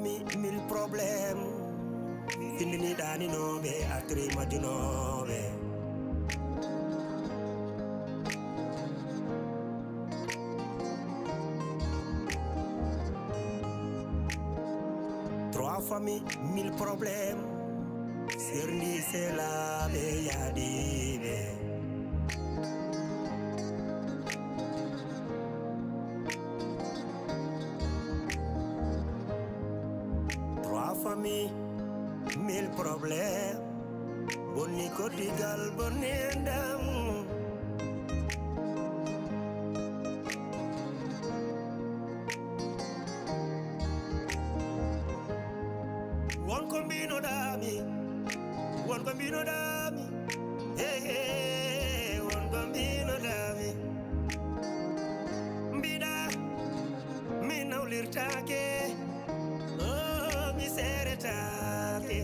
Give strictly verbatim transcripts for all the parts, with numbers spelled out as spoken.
Mi mille problème. Findini ɗaninooɓe, atri majjunooɓe. Trois familles, mille problèmes. Serndi selaaɓe yaadiiɓe. Trois familles, mille problèmes. Bonni koddigal, bonni enɗam. Won ko mbinoɗaami, won ko mbinoɗaami, hey, hey, won ko mbinoɗaami. Mbiɗa mi nawlirtaake, oh, mi seeretaake.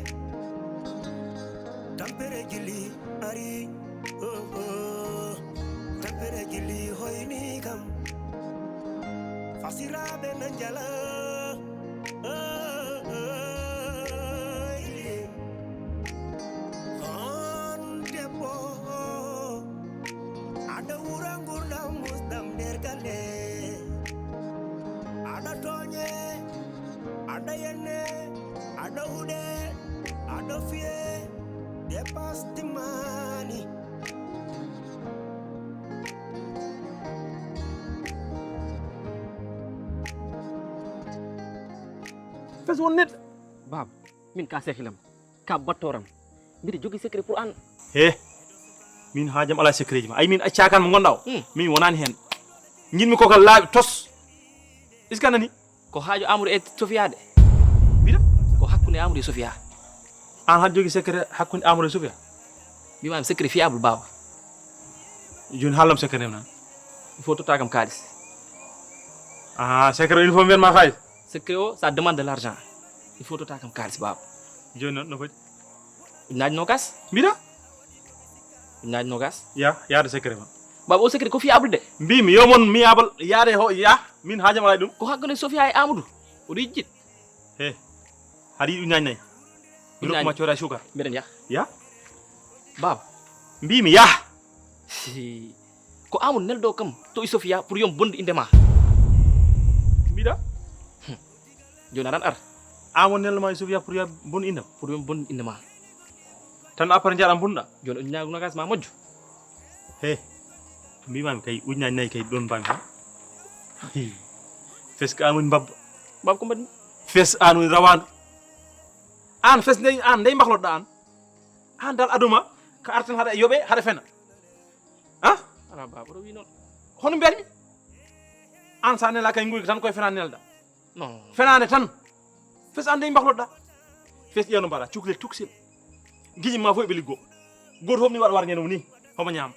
Tampere gilli ari, oh, oh. Tampere gilli hoyni kam. Fasiraaɓe na njala, oh, oh, oh. On debbo, aɗa wura ngurdam musɗam nder galle. Aɗa tooñe, aɗa yenne, aɗa huɗe, aɗa fiye, dépasse timmaani. Fes won neɗɗo. Baaba, min ka sehilam, ka battoram. Mbiɗa jogii secret pour an. He, min haajam alaa secret ji ma. Ay, min accaaka mo ngonɗa o. Hmm. Min wonaani heen. Njiɗmi ko ka laaɓi tos. Iska nani? Ko haaju Amadou e Sofia de. Mbiɗa? Ko hakkunde Amadou e Sofia. An haɗa jogii secret hakkunde Amadou e Sofia? Mbiɗa secret fiable, baaba. Jooni haalam secret nan. Il faut totta kam kaalis. Ah, secret il faut mbiyan ma kaalis. Secret o, ça demande de l'argent. Il faut totta kam kaalis, baaba. Jooni noon no foti? Ujunnaaji noogaas. Mbiɗa? Ujunnaaji noogaas. Ya, yaade secret ma. Baaba, o secret ko fiable de. Mbimi yo mon fiable, yaade ho, ya, min haajam alaa e ɗum. Ko hakkunde Sofia e Amadou. Oɗo yejjit. He, haɗa yiɗi ujunnaaji nayi? Mi Ujunnaaji. Rokkuma cooda suukar. Mbeɗen yaha. Ya? Baaba. Mbimi ya. Si. Ko Amadou neldo kam to e Sofia pour yo mi bonnu innde ma. Mbiɗa? Hmm. Jooni aɗa ara. Amadou neldo ma e Sofia pour yo bonnu innde ma? Pour yo mi bonnu innde ma. Tan après njaɗa bonnuɗa? Jooni ujunnaaji noogaas ma moƴƴo. He, mbimami kay ujunnaaji nayi kay ɗon mbami ha. Hi. Fes ko an woni mbabba. Baaba, ko mbaɗmi? Fes an woni rawaandu. An fes ndey, an ndey mbahlotɗa an? An dal aduma ka artan haɗa yoɓe, haɗa fena. Ha? Ala baaba, ɗo wi noon. Hono mbiyatmi? An sa nela kay nguy tan koye fena nelda. Non. Fenaande tan. Fes an dey mbahlotɗa. Fes ƴeewno mbaɗa cukalel tokosel. Giƴi ma fof ɓe liggo. Gooto fof ni waɗa warñande mo ni. Homo ñaama.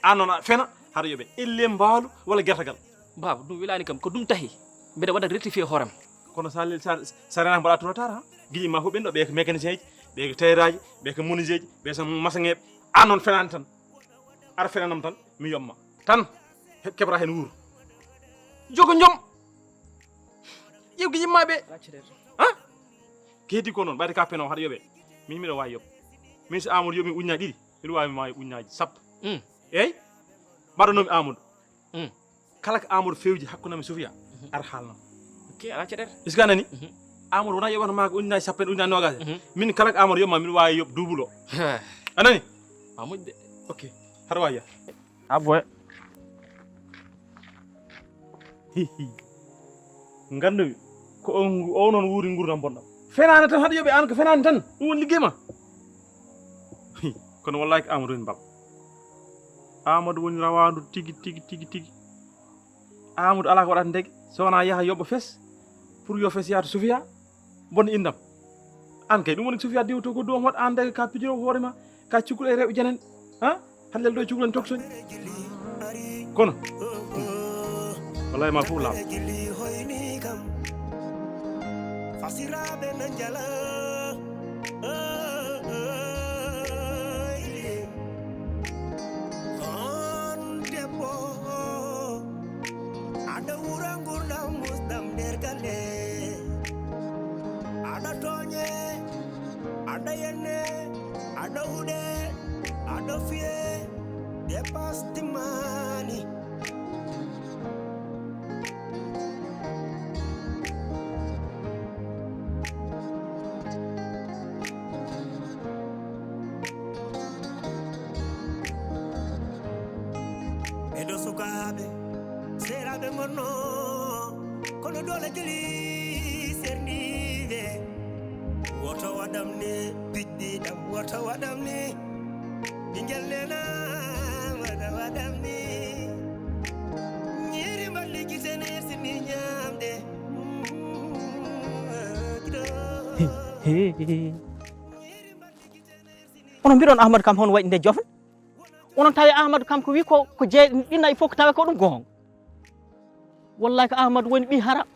An noon a fena, haɗa yoɓe. Elle mbaalu walla gertagal. Baaba, ɗum welaani kam. Ko ɗum tahi. Mbeɗa waɗa rectifier hooram. Kono sa le-, sa, sa renaka mbaɗa trop tard, ha? Giƴi ma fof ɓen ɗo, ɓe ko mécanicien ji, ɓe ko tailleur aji, ɓe ko menuisier ji, ɓe ko maçon eɓe. An noon fenaande tan. Ara fenanam tan, mi yomma. Tan, he-, keɓra heen wuur. Jogo jom. Ƴeew giƴi ma ɓe. Ha? Ko heddi ko noon, ɓayde ka peno haɗa yoɓe. Min mbiɗa waawi yoɓ. Min so Amadou yoɓi ujunnaaji ɗiɗi, mbiɗa waawi ma ujunnaaji sappo. Mm. Eey? Mbaɗanoomi Amadou. Mm. Kala ko Amadou fewji hakkunde am e Sofia, mhm, ar haalnam. Ok, alaa caɗeele. Est-ce que a nani? Mhm. Amadou wona yoɓata ma ko ujunnaaji sappo en, ujunnaaji noogaas en. Mhm. Min kala ko Amadou yoɓma, mbiɗa waawi yoɓ double o. He. A nani? Ma moƴƴu de. Ok. Haɗa waawi ya. Abbo e. Hi, hi. Nganndu-mi ko on, o noon wuuri nguurndam bonɗam. Fenaande tan haɗa yoɓe an ko fenaande tan. Ɗum woni liggey ma. Hi. Kono wallahi ko Amadou woni mbab. Amadou woni rawaandu tigi, tigi, tigi, tigi. Amadou alaa ko waɗata ndeke. So wonaa yaha yoɓa fes. Pour yo fes yaha to Sofia. Bonne indam. An kay ɗum woni Sofia dewto ko doom waɗa an daga ka pijiro hoore ma, ka cukkuɗo e rewɓe janen. Ha? Hallel ɗo cukkuɗen tokson. Kono. Wallahi ma fof laaɓa. Fasiraaɓe na njala. On debbo. Aɗa wura ngurdam musɗam nder galle. Baaɓe, seeraaɓe ngonno, kono doole jeli serniiɓe. Woto waɗam ni, piɗɗi ɗam, woto waɗam ni. Ɓinngel nena, woto waɗam ni. Ñiiri mballi gite ne sini ñaamde. He, he, he. Onon mbiɗon Ahmadu kam hon waɗi nde jofen? Onon tawi Ahmadu kam ko wi ko, ko jee-, ɗi nayi fof ko tawa ko ɗum goonga. Wallahi ko Ahmadu woni ɓii haram.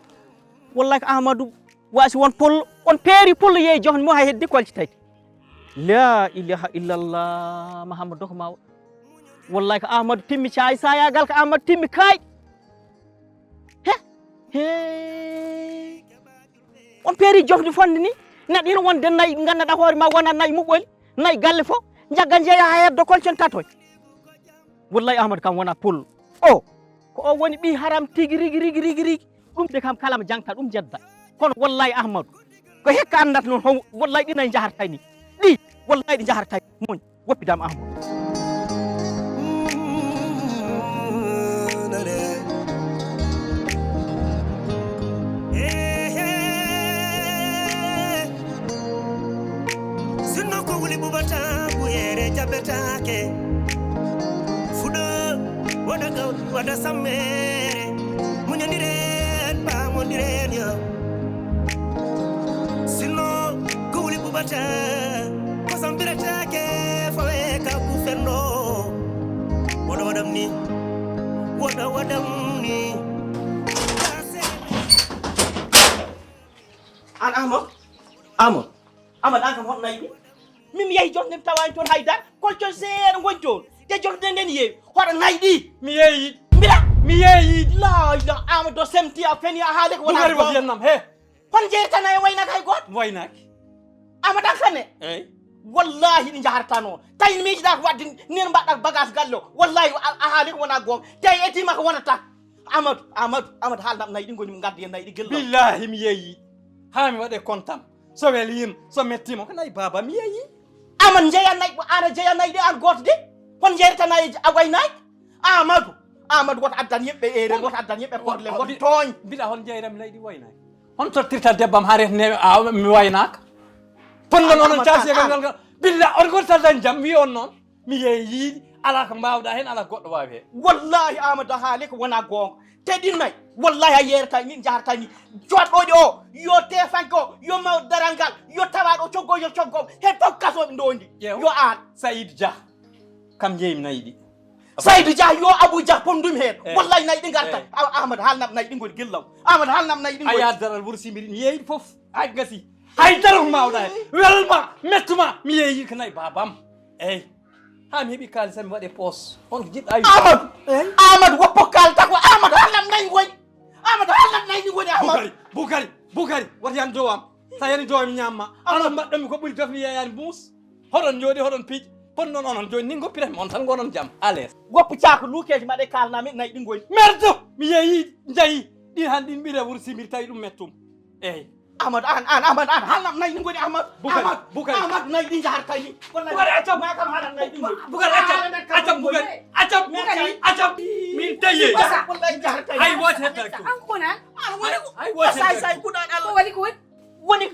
Wallahi ko Ahmadu waasi won pullo, on peeri pullo yeeyi jofen mo hay heddi kolci tayti. La ilaha illallah, Muhammadu doko mawo. Wallahi ko Ahmadu timmi caayi sayagal ko Ahmadu timmi kaay. He? He. On peeri jofde fonde ni, neɗɗo hino wonde nayi, gandanɗa hoore ma wona nayi muɓɓoli, nayi galle fof, jagga jeeya ha heddo kolcon tatoy. Wallahi Ahmadu kam wona pullo. O, ko o woni ɓii haram tigi rigi, rigi, rigi, rigi. Ɗum de kam kala mo jangta ɗum jedda. Kono wallahi Ahmadu, ko hikka anndat noon, ho-, wallahi ɗi nayi njahartay ni. Ɗi, wallahi ɗi njahartay. Muñ. Woppidam Amadou. Sinno ko wuli bubata buyere jabetake. Fuɗo wada gaw wada sammere. Muñondiren ba mondiren yo. Sinno ko wuli bubata ko sambiratake fawe ka ku fenno. Woɗa waɗam ni. Woɗa waɗam ni. An Amadou? Amadou? Amadou, an kam hoto nayi ɗi? Min mi yehi jonde mi tawani toon haydara. Kolcon seeɗa ngoni toon. Te jonde nden yeewi. Hoto nayi ɗi? Mi yeeyi. Mbila? Mi yeeyi. La ilaha Amadou semti a feni a haali ko wona. Bugari wasi yennam he. Hon jeyrtana e waynaaka hay gooto? Waynaaki. Amadou an kane? Eyi. Wallahi ɗi njaharta noon. Tawi miijiɗaa ko waɗde nen mbaɗɗa bagage galle o. Wallahi a, a haali ko wona goonga. Te a etima ko wonata. Amadou, Amadou, Amadou haalnam nayi ɗi ngoni mo ngaddi e nayi ɗi gilla. Billahi mi yeeyi. Haa mi waɗe kontam. So welima, so mettima ko nayi baaba mi yeeyi. Amadou jeeya nayi, ana jeeya nayi ɗi an gooto de. Hon jeyrtana e a waynaaki? Amadou, Amadou woto addan yimɓe erreur, woto addan yimɓe problème, woto tooñ. Mbiɗa hon jeyram leydi waynaaki. Hon tottirta debbam haa resne a mi waynaaka. Ponno noon on caasi e gal ngal. Billa on gol tan dañ jam wi on noon. Mi yeeyi yiiɗi alaa ko mbaawɗaa heen alaa goɗɗo waawi heen. Wallahi Amadou a haali ko wona goonga. Te ɗin nayi wallahi a yeerata ni jaharata ni. Joɗɗo o yo tefanke o yo maw daral ngal yo tawaɗo coggo yo coggo he fof kasoɓe ndondi. Ƴeew. Yo aan. Saïd Dia. Kam njeeymi nayi ɗi. Saydou Dia yo Abou Dia pondumi heen. Eh. Wallahi nayi ɗi ngarta. Eh. Amadou haalnam nayi ɗi ngoni gillam. Amadou haalnam nayi ɗi ngoni. A yaadaral wuro simiri mi yeeyi fof. Ay gasi. Hay dara ko mbaawɗa heen. Welma mettuma mi yeeyi ko nayi babam. Eyi. Haa mi heɓi kaalis am mi waɗe poos. On ko jiɗɗa ay. Amadou. Amadou woppo kaalta ko Amadou haalnam nayi ngoni. Amadou haalnam nayi ɗi ngoni Amadou. Bukari, Bukari, Bukari. Wata yan dow am. Sa yani dow am ñaamma. Amadou mbaɗɗon mi ko ɓuri dof mi yeeyani muus. Hoɗon njooɗi, hoɗon piiji. Kono noon onon jooni ni ngoppirat mi on tan ngonon jam. Ales. Goppu caako luukeeji maɗe kaalnami nayi ɗi ngoni. Merdo! Mi yeeyi, njayi. Ɗin han ɗin ɓira wuro simiri tawi ɗum mettum. Eyi. Amadou an, an, Amadou an, haalnam nayi ɗi ngoni Amadou. Bukari, Amadou, Bukari. Amadou nayi ɗi njaharta ni. Wallahi. Bukari, accam. Ma kam haalnam nayi ɗi ngoni. Bukari, accam. Accam, Bukari. Accam. Bukari. Accam. Min taye. Wallahi njaharta ni. Hay woote hedda ko. An ko nan? An woni ko. Hay woote hedda ko. Say, say, kuɗan Allah. Ko woni ko woni? Woni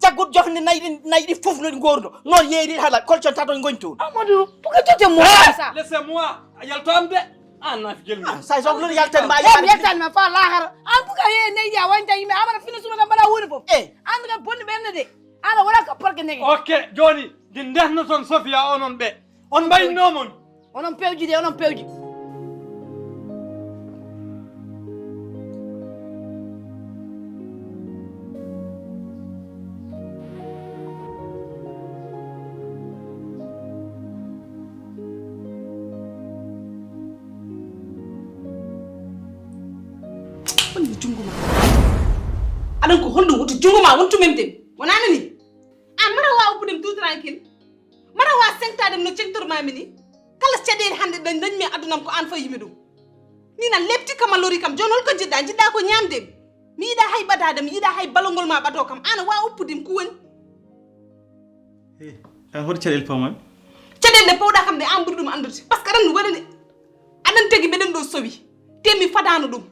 jagguɗo jofde nayi ɗi, nayi ɗi fof no ɗi ngordo. Noon yeeyri hala kolcon tato ngoni toon. Amadou, pourquoi tu te moques comme ça? Laissez-moi. A yalto am de. An nafi gelmi. Ah, say so non yaltan ma. Yaltan ma fa lahara. An pourquoi ye nayi ɗi a wanta yimɓe Amadou fina suma tan mbaɗa woni fof. Eh. An kam bonni ɓernde de. Ala wala ko porke nege. Ok, jooni, din ndehno toon Sofia onon ɓe. On mbayno mon. Onon pewji de, onon pewji. Woni junngo ma. Aɗon ko honɗum woto junngo ma wontu memde mi. Wonaa nani? An mara wa uppude mi tout tranquille. Mara wa sengtaade mi no cengtormaami ni. Kala caɗeele hannde ɗe ndañmi e adunam ko aan fawii mi ɗum. Min a leɓti kam a lorii kam. Jooni hol ko njiɗɗaa? Njiɗɗaa ko ñaamde mi. Mi yiɗaa hay ɓadaade mi, mi yiɗaa hay balongol ma ɓadoo kam. Aan a waawa uppude mi ko woni? He, a hoto caɗeele pawmaa mi? Caɗeele ɗe pawɗaa kam ɗe aan ɓuri ɗum anndude. Par ce que aɗa anndi waɗani. Tan tigi mbiɗen ɗo sowi. Te mi fadaano ɗum.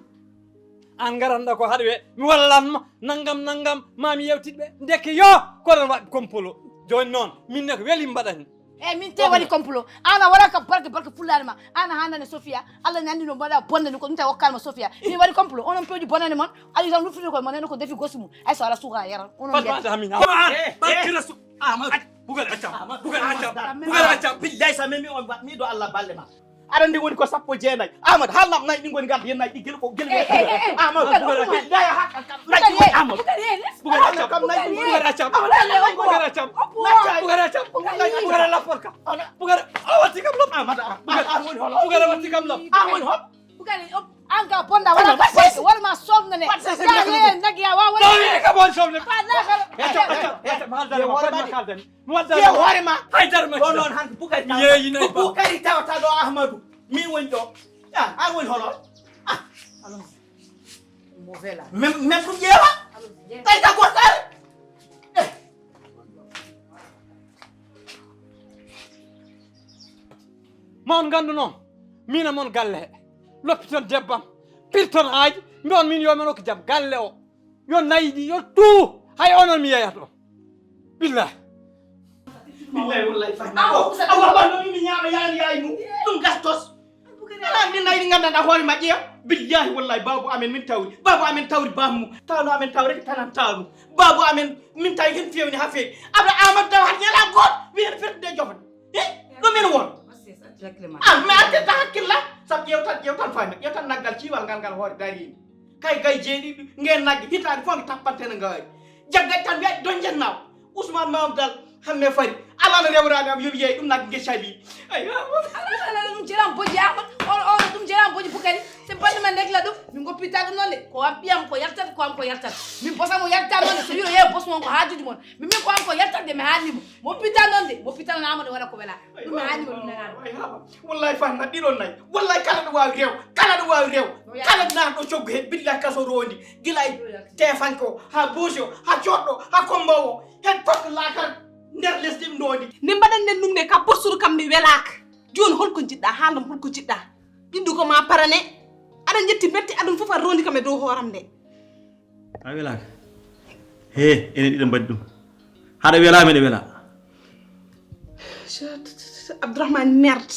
An ngaranɗa ko haɗa we mi wallan ma nangam nangam ma mi yewtit ɓe ndeke yo koɗon waɗ complot. Joni noon min ne ko weli mbaɗani. Eyyi min te waɗi complot an a waɗa kam barke barke fullaade ma an a handane Sofia Allah ne anndi no mbaɗa bonnani ko ɗum tawi okkalma Sofia min waɗi complot onon pewji bonnani mon aɗa tan luftude koye mon nene ko defi gosi mum hay so ala suka yaran onon Fatmata Amina. Barke Rasul. Amadou. Bugal accam. Bugal accam. Bugal accam. Billahi sa memi on mi do Allah balle ma. Aɗa anndi woni ko sappo jeenayi. Amadou haalnam nayi ɗi ngoni ngal yen nayi ɗi gel ko gel. Amadou bugal accam. Nayi ha kam kam nayi ɗi ngoni Amadou. Bugal accam kam nayi ɗi ngoni Amadou. Bugal accam. Bugal accam. Bugal lapporka. Bugal a watti kam lop. Amadou a woni holo. Bugal a watti kam lop. A woni holo. Bugal an ka bonda wala ka wala ma somnane. Ya ye nagi ya wa wala. Ka bon somne. Ba na ka. Accam accam accam. Haldani ma. Haldani ma. Ye hoore ma. Haydara ma. Ɗo noon han ko Bukari tawata. Yeeyinay ba. Ko Bukari tawata ɗo Ahmadu. Min woni ɗo. Ah, an woni holo. Ah. Même même ɗum ƴeewa. Tawi ka gortaare. Eh. Ma on nganndu noon min e mon galle he loppiton debbam pirton aaji mbiyon min yo men okki jam galle o yo nayi ɗi yo tuu hay onon mi yeyat on billahi. Billahi wallahi fay awa awa ba no mi ñaama yaani yaay mu ɗum gastos. Ala min nayi ɗi nganndanɗaa hoore ma ƴeew billahi wallahi babu amen min tawri babu amen tawri bammu tawno amen tawri tanan tawno babu amen min tawi hen fewni ha fewi abra amadou taw hat ñala goto mi hen firtude jofde. Ɗum ene won. Ah, mi artirta hakkilla sabu ƴewtan ƴewtan fayna ƴewtan naggal ciwal ngal ngal hoore darinde kay gay jeeɗiɗi ngen nagge hitaani fof nge tappante no ngaari jaggay tan wiya donjen naw ousmane mamdal hamme fari alano rewrani am yomi yeey ɗum nagge nge cali. Ala ala ɗum jeram boji amat on on ɗum jeram boji bukari se balle men regla ɗum min goppita ɗum noon de ko am ɓiyam ko yaltat ko am ko yaltat min bosam o yalta noon de so wiro yeeya bos mon ko haajuji mon min min ko am ko yaltat de mi haalnimo mo pital noon de mo pital noon amade waɗa ko wela ɗum mi haalnimo ɗum nanano. Wallahi fanna ɗiɗon nayi wallahi kala ɗo wawi rew kala ɗo wawi rew kala nan ɗo coggu he billahi kaso rondi gila e tefanke o ha boosi o ha coɗɗo ha kombowo he tokko lakar nder lesdi ɗum ɗo ndi. Nde mbaɗanɗen ɗum nde ka borsuru kam mi welaka. Joni holko jiɗɗa haalam holko jiɗɗa. Ɓiɗɗu ko ma parane. Aɗa jetti metti aɗum fof aɗa rondi kam e dow hooram nde. A welaka he enen ɗiɗo mbaɗi ɗum haɗa wela meɗa wela. Abdourahmane merde.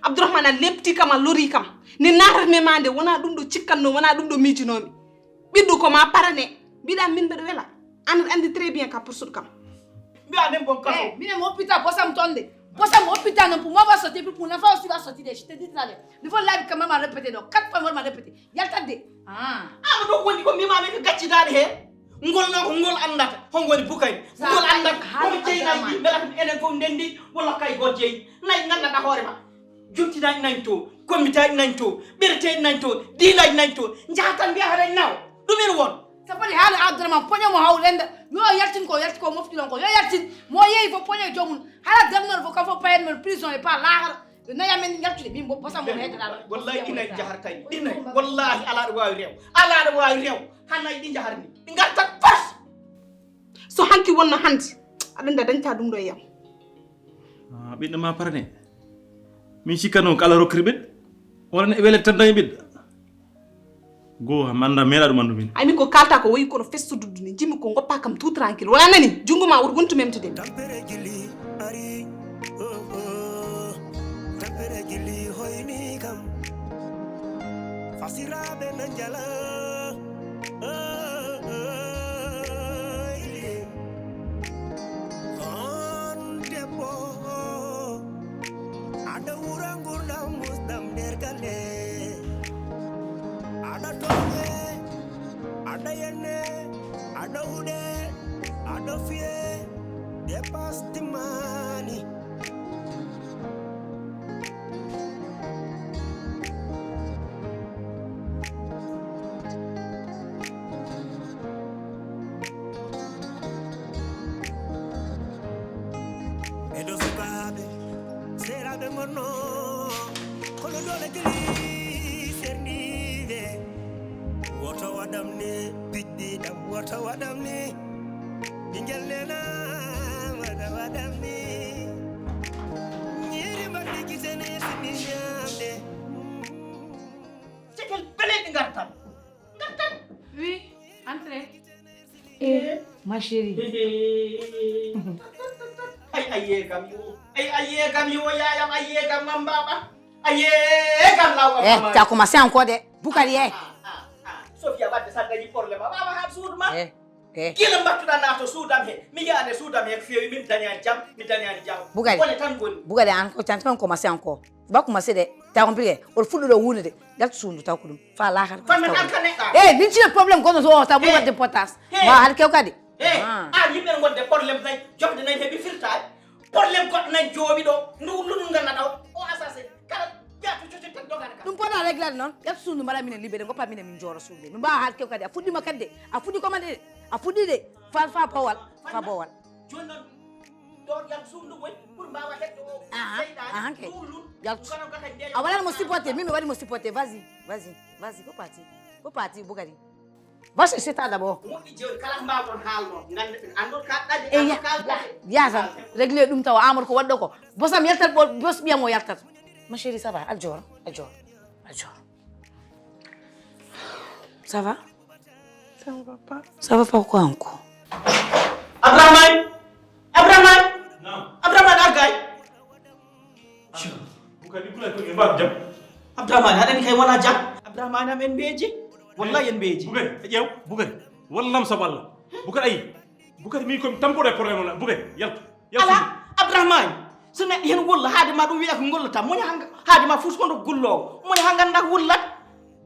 Abdourahmane a lepti kam a lori kam. Ni natatmi ma nde wona ɗum ɗo cikkatno wona ɗum ɗo miijinomi. Ɓiɗɗu ko ma parane. Mbiɗa min mbeɗa wela. An aɗa andi très bien ka poursuɗo kam. Mbiɗa nen bon kaso. Minen mo hôpital bosam tonde. Bosam hôpital non pour moi va sortir pour pour nafa aussi va sortir des je te dis ça. Ni fo laabi kam ma répété ɗo quatre fois ma répété. Yaltade. Ah. Ama ɗo woni ko mimami ko gaccidaade he. Ngol na ko ngol andata. Hongo woni bukay. Ngol andata. Hono jeynayɗi mbela ko enen fof ndendi walla kay goo jeyi. Nayi nganndanɗa hoore ma. Jottidaaji nani toon, kommitaji nani toon, ɓereteeji nani toon, diilaaji nani toon, njaha tan mbiya haɗa nawa. Ɗum ene won. So foti haala Abdourahmane poño mo haw renda yo yaltin ko yalti ko mofti ɗon ko yo yaltin mo yeeyi fof poño e joomum hala darnor fof kam fof payat mon prison e pa laakara ɓe nayi amen yaltude min bosa mon heddata. Wallahi ɗinay jahar kay ɗinay wallahi alaa ɗo waawi rew alaa ɗo waawi rew hanayi ɗi jahar ni ɗi ngartat fas. So hanki wonno hannde aɗa anndi a dañta ɗum ɗo e yam. Ah, ɓiɗɗo ma parane min cikkano ko Allah rokkiri ɓiɗɗo wonane e welet tan dañi ɓiɗɗo goo mi annda meeɗa ɗum anndu min. Ay min ko kalta ko woyi kono festo duddu ni jimmi ko goppa kam tout tranquille wona nani junngo ma wor wontu memtude mi. Tampere jilli ari oh, oh. Tampere jilli hoyni kam fasiraɓe na njala. On debbo aɗa wura ngurdam musdam nder galle aɗa toñe aɗa yenne aɗa wuɗe aɗa fiye dépasse timmani. Ɓeɗo sukaaɓe seeraaɓe ngonno kono doole jeli serniiɓe woto waɗam ni piddiɗam woto waɗam ni ɓingel nena waɗa waɗam ni ñiiri mbaɗi gitene sini ñaamde. Eh, ma chérie. Ay aye kam yo. Ay aye kam yo yayam aye kam mam baba. Aye kam law Eh, Abdourahmane. T'as commencé encore de. Bukari, eh. Sofia wadde sa dañi problème a wawa ha suudu ma. Eh, eh. Gila mbattuɗa nato suudam he mi yiyani suudam he ko fewi min dañani jam mi dañani jam. Bukari. Wone tan goni. Bukari, an ko tan tan commencé encore. Ba commencé de. T'as compris? O fuɗɗuɗo wuunude. Yaltu suudu taw ko ɗum. Fa lakar. Kono mi halka neɗɗa. Eh, min cina problème gono so taw ɓuri wadde importance. Hey. Ma hade kew kadi. E Ah. an yimɓe gonde problème nayi jofde nayi heɓi firtaade. Problème goɗɗo nayi joomi ɗo ndu lunu gannaɗa o asase kala jatu cocirten dogana ka. Ɗum poɗa réglade noon. Yaltu suudu mbaɗa minen libéré goppa minen min jooro suudu. Min mbawa hade kew kadi a fuɗɗima kadi de. A fuɗɗi commande de. A fuɗɗi de. Fa fa bowal. Fa bowal. Joni noon ɗo yaltu suudu ndu woy pour mbawa hedde o Aha, seyɗaade aha, kay. Ɗum lun. Yaltu. Kono gata ndeya A waɗan mo supporté, min mi waɗi mo supporté. Vas-y, vas-y, vas-y, ko parti, ko parti, Bukari. Vas-y, c'est ça d'abord. Moƴƴi joni kala ko mbawɗon haalno gande andon kaɗɗade E ya, ya, ya tan. Réglé ɗum tawa Amadou ko waɗɗo ko. Bosam yaltat, bo- bos ɓiyam o yaltat. Ma chérie, ça va? Aljoro, aljoro, aljoro. Ça va? Ça ne va pas. Ça va pas quoi encore? Abdourahmane. Abdourahmane. Abdourahmane argay. Bukari, Bukari, ko ɓe mbaɗa jam? Abdourahmane aɗani kay wona jam. Abdourahmane am en mbeeji. Wallahi en mbeeji. Bukari, ƴeew, Bukari. Wallam sabu Allah. Bukari, ayi. Bukari, min komi tampuɗo e problème o. Bukari, yaltu. Yaltu. Ala Abdourahmane, so neɗɗo hen wulla haade ma ɗum wiya ko gollata muña ha haade ma fof kono gullowo muña ha ganda wullat.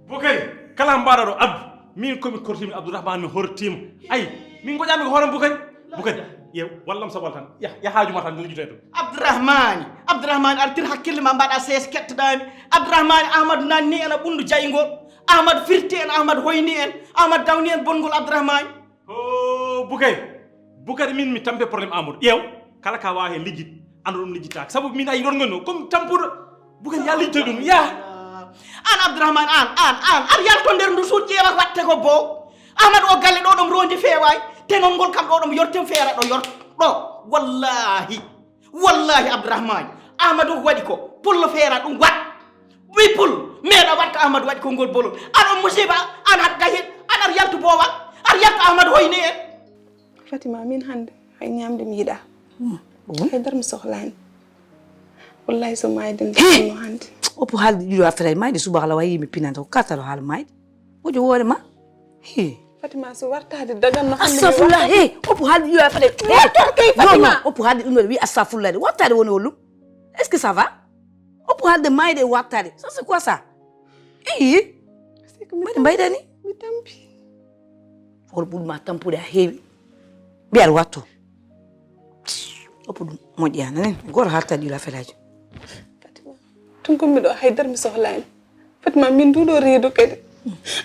Bukari, kala mbaɗa ɗo Abdou, min komi kortimi Abdourahmane, mi hortima. Ayi, min goƴami ko hoorem Bukari. Bukari, ƴeew, wallam sabu Allah tan. Yah, yah haaju ma tan, lijjotoy ɗum. Abdourahmane, Abdourahmane artir hakkille ma mbaɗa sees kettoɗami. Abdourahmane, Ahmad nanni en a ɓundu jaygol. Ahmad firti en, Ahmad hoyni en, Ahmad dawni en bongol Abdourahmane. Ho Bukari, Bukari, min mi tampe problème Amadou. Ƴeew, kala ka wawi hen lijjit, ando ɗum lijjitaka. Sabu min ayi ɗon gonno, comme tampuɗo. Bukari, ya lijjitoy ɗum, ya. An Abdourahmane, an, an, an, ar yalto nder ndu suudu ƴeewa ko watte ko bo. Ahmad o galle ɗo ɗum rondi fewayi, tenol ngol kam ɗo ɗum yorten feera ɗo yort ɗo. Wallahi, wallahi Abdourahmane, Ahmad o ko waɗi ko, pullo feera ɗum wat. Wi pul, meeɗa wat ko Ahmad waɗi ko ngol bolol. An on musiba, an hat gayen, an ar yaltu bowal, ar yaltu Ahmad hoyni en. Fatima, min hannde hay ñaamde mi yiɗaa. Hay dara mi sohlaani. Wallahi so maayde nde wonno hannde. Oppo haalde ɗiɗo affaire ay mayde subaka la wayi mi pinanta ko katalo haala mayde. Wojo woore ma. Hi. Fatima, so wartaade daganno hannde mi Astafurlah, wartata. He, oppo haalde ɗiɗo affaire. Wartor kay, Non, Fatima. Non, oppo haalde ɗum ɗo wi astafurlah de. Wartaade woni hollum. Est-ce que ça va? Oppo haalde mayde e wartaade. Ça c'est quoi ça? Ii. C'est que mi Mbaɗi mbayda ni. Mi tampi. Hol ɓurma tampude a heewi. Mbiyat watto. Oppo ɗum moƴƴa nani. Goto haalta ɗiɗo affaire aji. Fatima, tun ko miɗo haydara mi sohlaani. Fatima, min nduɗo reedu kadi.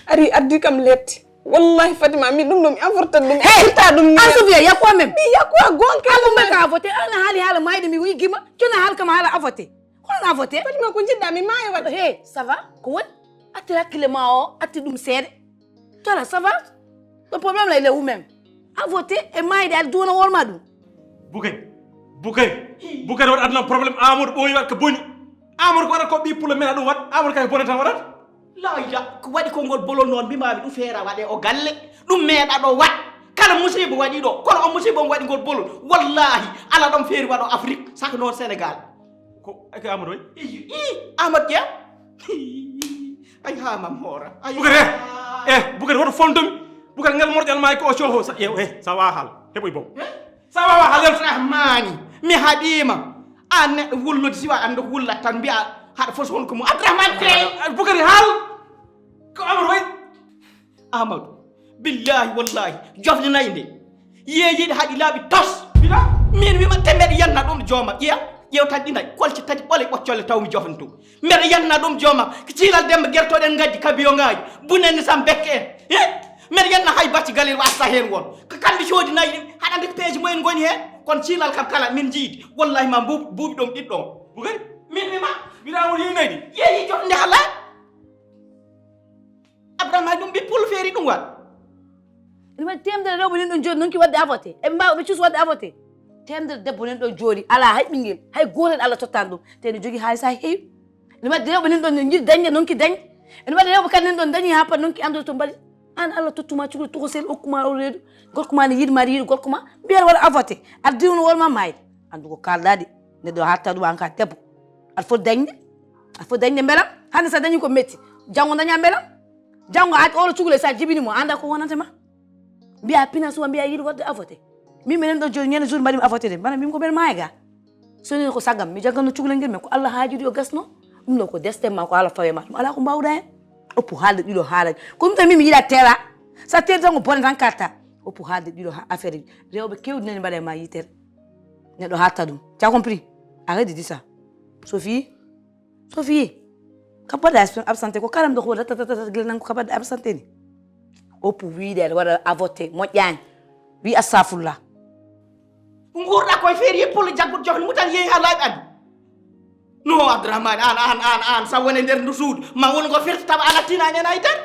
Ari addi kam letti. Wallahi Fatima, min ɗum ɗo mi avortat ɗum. Hey! Itta ɗum ni. An Sofia, yakwa même. Mi yakwa gonka. An ɗum ka voté, an haali haala mayde mi wigima. Cona haal kam haala a voté. Kono a voté. Fatima, ko jiɗɗa mi maaya waɗde. Hey, ça va? Ko woni? Atti hakkille ma o, atti ɗum seeɗa. Tola, ça va? Le problème là, il est où même? A voté e mayde aɗa duwana worma ɗum. Bukari, Bukari, Bukari waɗa aduna problème Amadou ɓooyi waɗ ko boni. Amadou ko waɗat ko ɓi pulo men aɗum waɗ. Amadou kay ko bone tan waɗat. Layla ko waɗi ko ngol bolol noon mbimami ɗum feera waɗe o galle. Ɗum meeɗa ɗo waɗ. Kala musiba waɗi ɗo kono o musiba on waɗi ngol bolol. Wallahi ala ɗon feeri waɗo Afrique saka noon Sénégal. Ko ake Amadou way? I Amadou Dia. Ay ha mam hoora. Ay Bukari, eh, eh, Bukari woto fontomi. Bukari ngal morƴal ma ko o coho sa ƴeew, eh, sa wawa haal. Heɓoy bow. Sa wawa haal yaltu. Abdourahmani, mi haɗima. An neɗɗo wullude siwa an ɗo wullat tan mbiya haɗa foti won ko mo Abdourahmani kay. Bukari haal. Ko Amadou way? Amadou, billahi wallahi jofde nayi nde yeeyiɗe haɗi laaɓi tos. Min wima te mbeɗa yanna ɗum jooma ƴeew. Ƴeew tan ɗi nayi kolce tati ɓole ɓoccole taw mi jofna ɗum. Mbeɗa yanna ɗum jooma ko ciilal demba gertoɗen gaddi kabiyo ngaji bunani sam bekke en. He mbeɗa yanna hay bacci galel wasta hen won ko kamɓe coodi nayi ɗin haɗa andi ko peeje mumen goni hen. Kono ciilal kam kala min jiidi wallahi ma mbuuɓi buuɓi ɗum ɗiɗɗo. Bukari, min wima mbiɗa won yeeyi nayi ɗi. Yeeyi jofde nde halaa. Abdourahmane ɗum ɓe pulfeeri ɗum waɗ. Ene waɗi temedere rewɓe nen ɗon jooɗi nonki waɗde avoté eɓe mbawa ɓe cuusa waɗde avoté. Temedere debbo nen ɗon jooɗi ala hay ɓinguel hay gotel Allah tottani ɗum te ene jogui haalis ha heewi. Ene waɗi rewɓe nen ɗon no jiɗi dañde nonki dañde. Ene waɗi rewɓe kadi nen ɗon dañi ha pat nonki andude to mbaɗi. An Allah tottuma cukalel tokosel, okkuma o reedu. Gorko ma ne yiɗi ma, yiɗi gorko ma. Mbiya aɗa waɗa avorté. Aɗa diwna wol ma maayde. Anndu ko kalɗa de. Neɗɗo hatta ɗum an ka debbo. Aɗa foti dañde. Aɗa foti dañde mbelam. Hannde sa dañi ko metti. Janngo daña mbelam. Janngo a oɗo cukalel sa jibini mo, anda ko wonanta ma. Mbiya pina suwa, mbiya yiɗi waɗde avorté. Min minen ɗo joni ñande jour mbaɗimi avorté de. Mbana min ko mbeɗa maaya ga. So ni ko saggam, mi jagganno cukalel ngel, mais ko Allah haajiri o gasno. Ɗum ɗo ko destin ma, ko Allah fawe ma. Ɗum ala ko mbawɗa hen. Oppu haalde ɗiɗo haalaji. Ko ɗum tan min mi yiɗa tera. Sa teri tan ko bone tan katta. Oppu haalde ɗiɗo ha-, affaire ji. Rewɓe kewɗi nani mbaɗa e ma yitere. Neɗɗo hatta ɗum. Tu as compris? Arrête de dire ça. Sophie. Sophie, ka mbaɗa abs-, absenté ko karam ɗo ko waɗa tatatata gila nan ko ka mbaɗa absenté ni. Oppu wiide aɗa waɗa avorté moƴƴani. Wi astafurlah. Nguurɗa koye feere yeppol jagguɗo jox ni mutan yeehi ha laaɓi addu. No Abdourahmane, an, an, an, an, sa woni nder ndu suudu, ma won ngo firti tawa ala tinani en ay tan.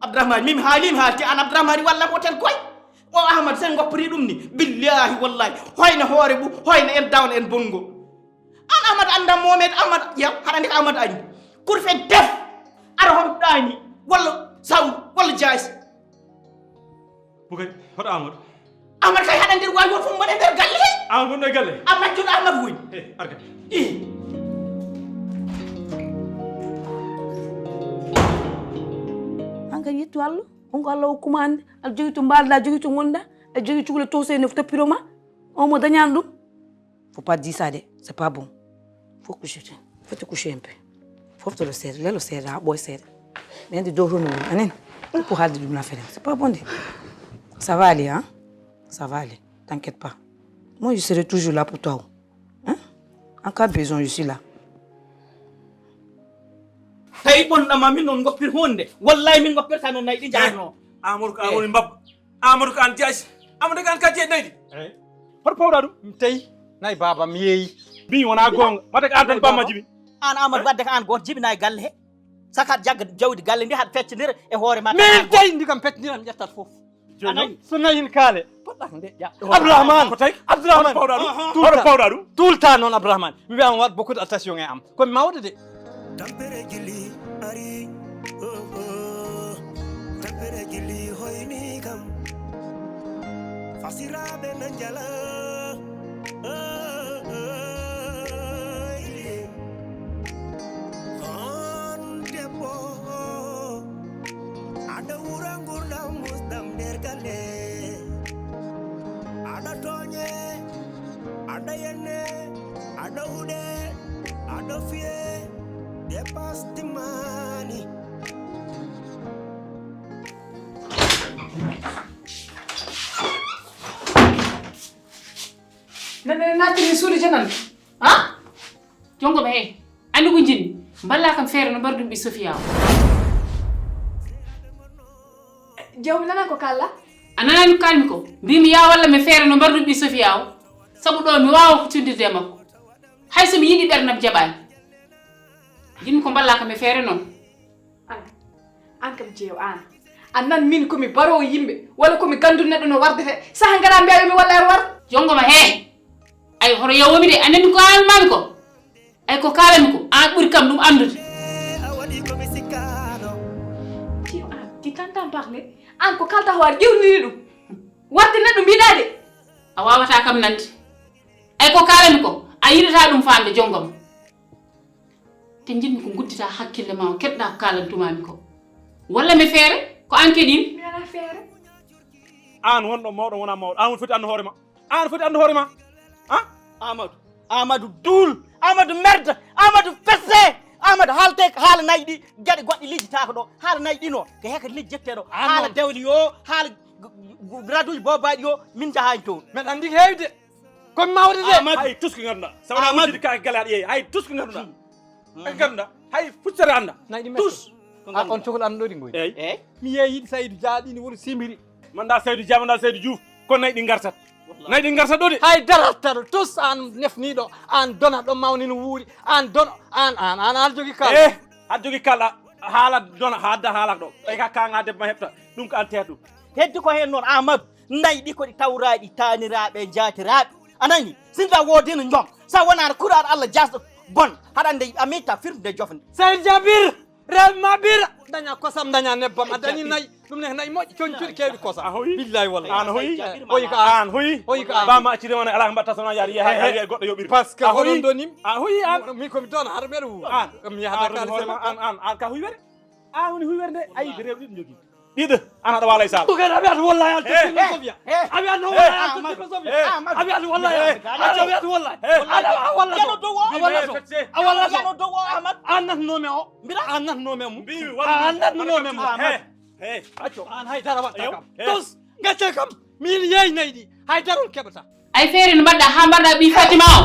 Abdourahmane, min haali, mi haalti an Abdourahmane walla mo ten koy. O Ahmad sen ngoppori ɗum ni. Billahi wallahi. Hoyna hoore bu, hoyna en dawn en bongo. An Amadou annda Mohamed Amadou, yaw, haɗa andi ko Amadou ari. Kurfe def, ara hom ɗaani, walla saw, walla jaasi. Bukari, hoto Amadou. Amadou kay haɗa andi wawi won fof mbaɗa nder galle he. Amadou wonno e galle? A majjuɗo Amadou woni. He, arga. Ih. An kay yettu Allah, on ko Allah hokkuma hannde, aɗa jogii to mbaɗɗa, jogii to ngonɗa, aɗa jogii cukalel tokosel ne toppiro ma, on mo dañaani ɗum. Faut pas dire ça de, c'est pas bon. Faut que je te, faut te coucher un peu. Faut te le serrer, le serrer, ah, boy serrer. Mais de dos, non, non, non. Faut pas dire de la fête. C'est pas bon de. Ça va aller, hein? Ça va aller. T'inquiète pas. Moi, je serai toujours là pour toi. Hein? En cas de besoin, je suis là. Tawi ɓonɗa ma min noon goppir hunde. Wallahi min goppirta noon nayi ɗi jarno. Amadou ko an woni mbabba. Amadou ko an jaasi. Amadou ko an ka jeeɗi nayi ɗi. Hoto pawɗa ɗum? Mi tawi nayi baaba mi yeeyi. Mbi wona goonga. Mata ko an tan bamma jibi. An Amadou wadde ko an gooto jibina e galle he. Sakat jagga jawdi galle ndi haɗa feccondira e hoore ma. Min tawi ndi kam feccondira mi ƴettat fof. Jooni noon? So nayi hin kaale. Poɗɗa ko ndeƴƴa. Abdourahmane. Ko tawi? Abdourahmane. Hoto pawɗa ɗum? Tout le temps. Hoto pawɗa ɗum? Tout le temps noon Abdourahmane. Mi wiya on waɗ beaucoup de attention e am. Ko mi mawɗo de. Tampere jilli ari. Oh, oh. Tampere jilli hoyni kam. Fasiraaɓe na njala. Oh, oh, oh. On debbo. Aɗa wura ngurdam musdam nder galle. Aɗa tooñe, aɗa yenne, aɗa huɗe, aɗa fiye, dépasse timmani. Nana nattini suudu janan. Ha? Jongo ma he. Andi ko jinmi. Mballa kam feere no mbarɗum ɓi Sofiya o. Jawmi nana ko kalla? A nanani ko kalmi ko? Mbimi ya walla mi feere no mbarɗum ɓi Sofiya o. Sabu ɗo mi wawa ko tindirde e makko. Hay so mi yiɗi ɓerdam jaɓani. Jinmi ko mballa kam e feere noon. An, an kam jeew an. An nan min ko mi barowo yimɓe, walla ko mi gandu neɗɗo no wardete. Saha ngara mbiya yo mi walla e war. Jongo ma he. Ay hoto yawomi de, a nani ko an mami ko? Ay ko kalami ko, an ɓuri kam ɗum andude. A waɗi ko mi sikkaano. Jeew an, ti tantan parle. An ko kalta hoore ƴewniri ɗum. Warde neɗɗo mbiɗa de. A wawata kam nande. Ay ko kalami ko, a yiɗata ɗum faamde jongo ma. Te jinmi ko guddita hakkille ma o, keɗɗa ko kalantumami ko. Walla mi feere, ko an keɗin? Mi ala feere. An wonɗo mawɗo wona mawɗo, an woni foti andu hoore ma. An foti andu hoore ma. Ha? Amadou, Amadou duul, Amadou merde, Amadou fesse, Amadou haalte haala nayi ɗi, geɗe goɗɗe lijjitako ɗo, haala nayi ɗi no, ko heka lijjette ɗo, haala dewli yo, haala g-, g-, raduji bobaɗi yo, min jahani toon. Meɗa andi ko heewi de. Komi mawde de. Amadou. Hay tous ko ganduɗa. Sabu na Amadou wujidi ka gala ɗi yeeyi. Hay tous ko ganduɗa. Hmm. Ko ganduɗa. Hay fuccere anda. Nayi ɗi tous. Ko a on ganduɗa. Cokol an ɗo ɗi ngoy. Eyyi. Eyyi. Mi yeeyi Saydou Dia ɗi ni woni simiri. Manda Saydou Dia, manda Saydou Diouf. Ko nayi ɗi gartat. Wallahi. Nayi ɗi gartat ɗo de. Hay darata ɗo tous an nefniɗo, an dona ɗo mawni no wuuri, an dona, an, an, an, an jogi kala. Eh, an jogi kala. Haala dona, ha adda haala ɗo. Tawi ka kanga debbo ma heɓta. Ɗum ko an teetu. Heddi ko hen noon Amadou. Nayi ɗi ko ɗi tawraɗi taaniraaɓe e njaatiraɓe. A nani? Sinda woodino njom. Sa wonano Qur'an Allah jasɗo bon. Haɗa ande a mitta firde jofnde. Sey Jabir, rewɓe ma ɓira. Daña kosam, daña nebbam, a dañi nayi. Ɗum ne nayi moƴƴi, coñcuɗi keewɗi kosam. A hoyi? Billahi wallahi. An hoyi? Hoyi ko an? An hoyi? Hoyi ko an? Ba ma acciri wona ala ko mbatta sona yaari yaha, yaha, yaha goɗɗo yoɓiri. Parce que oɗon donim. A hoyi an? Min ko mi doon har mbeɗa wuur. An? Ko mi yaha Dakar hoore ma, an, an, an ka huywere? An woni huywere nde? Ayi, de rewɗi ɗum jogii. Ɗiɗo, an aɗa waala e Sal. Bukar, a wiyata wallahi an tottirno Sofia. A wiyata no wallahi an tottirno Sofia. A wiyata wallahi an. A wiyata wallahi. A walla to. A walla to. A walla to. An natanomi o. An natanomi o. An natanomi o. Acco. An hay dara waɗta kam. Tos, gacce kam. Min yeeyi nayi ɗi. Hay dara on keɓata. Ay feere no mbaɗɗa haa mbaɗɗa ɓii Fatima o?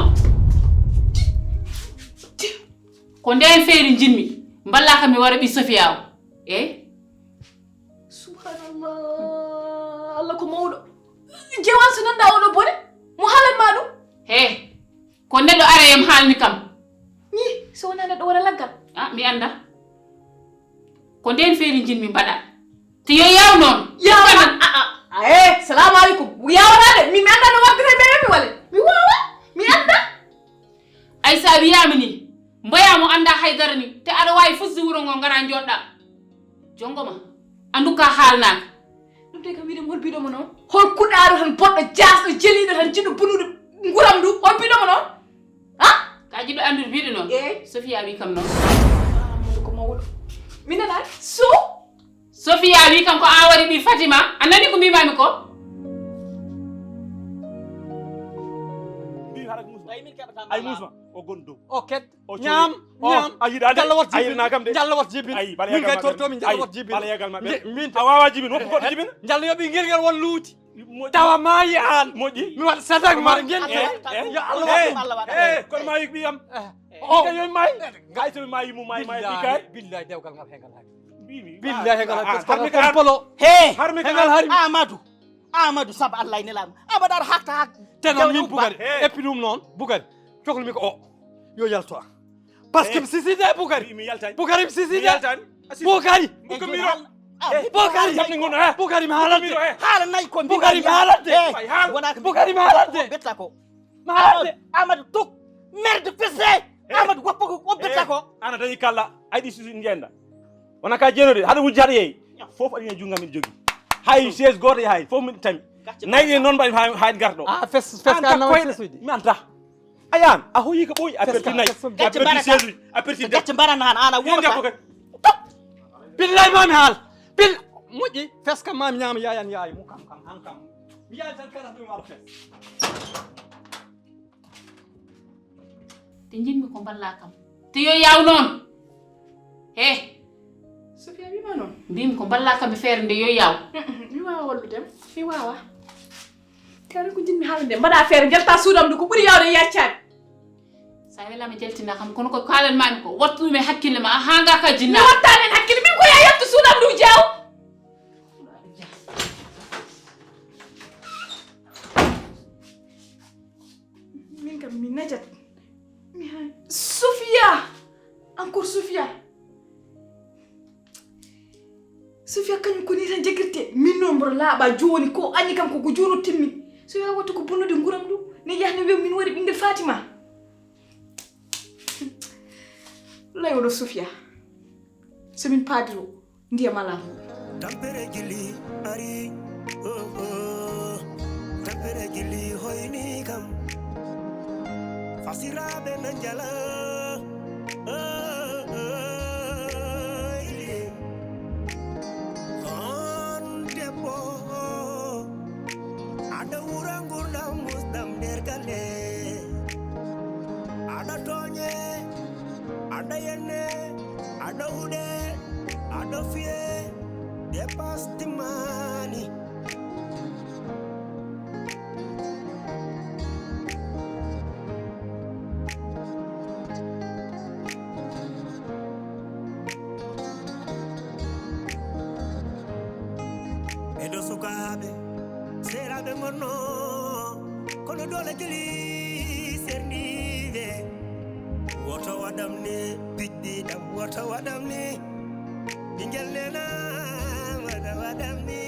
Ko ndeen feere njimmi. Mballaa kam mi wara ɓii Sofia o. E? Subhanallah, Allah ko mawɗo. Jewan so nanda oɗo bone, mo haalan ma ɗum? He, ko neɗɗo ara yam haalni kam. Ni, so wona neɗɗo wona laggal. Ah, mi anda. Ko ndeen feeri njin mi mbaɗa. Te yo yaw noon. Yaw a, a, a, a, eh, salamu alaikum. Yawata de, mi, mi anda no waddata ɓe mi wale. Mi wawa, mi anda. Ay, sa wiyaama ni, mboyaa mo anndaa haydara ni, te aɗa waawi fusde wuro ngo, ngaraa njooɗɗaa. Jonngo ma, anndu ka haalnaaka. Ɗum de kam wiide mo hol biɗo mo noon? Hol kuɗaaɗo tan, boɗɗo, jaasɗo, jeliiɗo tan, jiɗɗo bonude nguram ndu, hol biɗo mo noon? Ha? Ka jiɗɗo anndude biɗo noon? Eey. Sofia wi kam noon. Ah, Amadou ko mawɗo. Mi nanaani. So Sofia wi kam ko an waɗi ɓii Fatima. A nani ko mbimami ko? Mbi hara ko musma. Ay, min keɓataa. Ay, musma. O gon dow. O ket. O ñaam, o ñaam. A yiɗaade. Jalla wat jibin. A yiɗana kam de. Jalla wat jibin. Ay, bala min kay yagal ma torto min, jalla wat jibin. Bala yagal ma ɓe. Min a wawa jibin, woppu goɗɗo jibin. Jalla yoɓi ngirgal won luuti. Moƴƴi. Tawa maayi an. Moƴƴi. Mi waɗa sadak ma ngente. Eh, eh. Yo Allah waɗ ɗum. Eh, kono maayi ko ɓiyam. Eh. O. Ka yo maayi. Ay, so maayi mo maayi, maayi. Billahi, kay. Billahi, dewgal ngal hengal hari. Mbimi. Billahi, hengal hari. Parce que ko polo. He. Harmi ka. Hengal hari. Amadou. Amadou, saabu Allah e nelaaɗo. Amadou, aɗa haakta haak. Te noon min Bukari, eppi ɗum noon, Bukari, coklumi ko o. Yo yalto an. Parce que mi siside e Bukari. Mi, mi yaltani. Bukari mi siside. Mi yaltani. A sisi. Bukari. Bukari. Bukari. Bukari mi haalante. Haala nayi ko Bukari mi haalante. Wona ko Bukari mi haalante. Betta ko. Mi haalante. Amadou, tuk. Merde, fesse. Amadou, woppa ko, woppirta ko. Ana dañi kala. Ay ɗi susu njenda. Wona ka jeenoɗi, haɗa wujji haɗa yeeyi. Fof aɗa wiya junngo min jogi. Hay chaise gooto yahay, fof min tami. Nayi ɗen noon mbaɗi ha, ha garɗo. Ah, fes, fes ka nawa chaise uji. Mi anta. Ayan, a hoyi ko ɓooyi, a perti nayi. A perti chaise uji, a perti debbo. Gacce mbaɗa naan, an a wuurata. Billahi ma mi haal. Bil-, moƴƴi, fes kam ma mi ñaama yayan yaay. Mo kam, kam, han kam. Mi yaay tan kala ɗum wara fes. Te njinmi ko mballaa kam. Te yo yaaw noon. He. Sofia wiima noon? Mbimi ko mballaa kam e feere nde yo yaaw. Mm, mm, mi waawa wallude mo. Mi waawa. Kadi ko njinmi haalde. Mbaɗa feere, njalta suudam ndu ko ɓuri yaawde yaccaade. Sa welama jaltina kam, kono ko kaalan mami ko, wattu ɗum e hakkille ma, a hanga ka jinna. Mi wattani en hakkille, min ko ya yattu suudam ndu jaaw. Min kam mi najat. Mi hay. Sofia! Encore Sofia! Sofia kañum ko ni tan jagirte. Min noon mboɗo laaɓa jooni ko añi kam koko jooni o timmi. Sofia wattu ko bonnude nguram ndu. Ne yahni wiya min wari ɓinngel Fatima. Lay oɗo Sofia. So min paadiro. Ndiyam alaa. Tampere jilli ari, oh, oh. Tampere jilli hoyni kam. Fasiraaɓe na njala, oh, oh, eh. On debbo, aɗa wura ngurdam musdam nder galle. Aɗa tooñe, aɗa yenne, aɗa huɗe, aɗa fiye, dépasse timmani. Ɓeɗo sukaaɓe, seeraaɓe ngonno, kono doole jeli serniiɓe. Woto waɗam ni, piɗɗi ɗam, woto waɗam ni. Ɓingel nena, woto waɗam ni.